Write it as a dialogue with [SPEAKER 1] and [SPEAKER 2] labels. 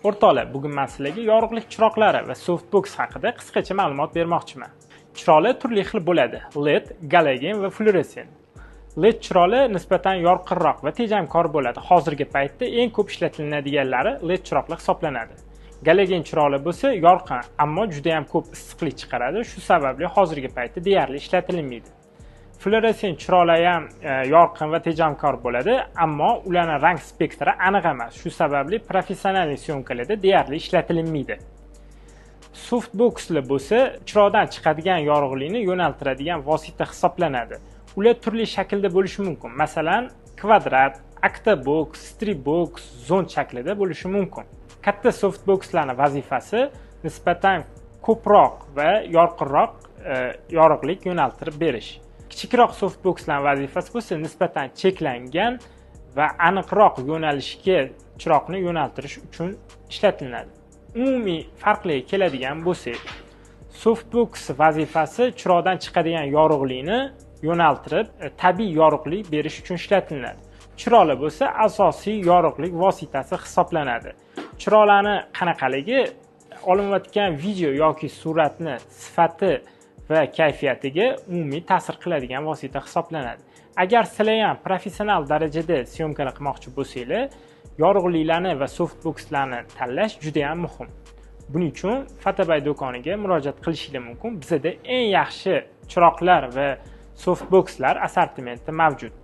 [SPEAKER 1] O'rtoqlar, bugun men sizlarga yorug'lik chiroqlari va softbox haqida qisqacha ma'lumot bermoqchiman. Chiroqlar turli xil bo'ladi: LED, galogen va fluorescent. LED chiroqlar nisbatan yorqinroq va tejamkor bo'ladi. Hozirgi paytda eng ko'p ishlatiladiganlari LED chiroqlar hisoblanadi. Galogen chiroqlar bo'lsa yorqin, ammo juda ham ko'p issiqlik chiqaradi. Shu sababli hozirgi paytda deyarli ishlatilmaydi. Fluorescent chiroqlar ham yorqin va tejamkor bo'ladi, ammo ularning rang spektri aniq emas. Shu sababli professional syomkalarda deyarli ishlatilmaydi. Softboxlar bo'lsa chiroqdan chiqadigan yorug'likni yo'naltiradigan vosita hisoblanadi. Ular turli shaklda bo'lishi mumkin. Masalan, kvadrat, octobox, stripbox, zond shaklida bo'lishi mumkin. Katta softboxlarning vazifasi nisbatan ko'proq va yorqinroq yorug'lik yo'naltirib berish. Kichikroq softboxlarning vazifasi bo'lsa nisbatan cheklangan va aniqroq yo'nalishga chiroqni yo'naltirish uchun ishlatiladi. Umumiy farqliga keladigan bo'lsak, softbox vazifasi chiroqdan chiqadigan yorug'likni yo'naltirib, tabiiy yorug'lik berish uchun ishlatiladi. Chiroqlar bo'lsa asosiy yorug'lik vositasi hisoblanadi. Chiroqlarni qanaqaligi olinayotgan video yoki suratni sifati va kayfiyatiga umumiy ta'sir qiladigan vosita hisoblanadi. Agar sizlar ham professional darajada syomkalar qilmoqchi bo'lsanglar, yorug'liklarni va softboxlarni tanlash juda ham muhim. Buning uchun Fotobay do'koniga murojaat qilishingiz mumkin. Bizda eng yaxshi chiroqlar va softboxlar assortimenti mavjud.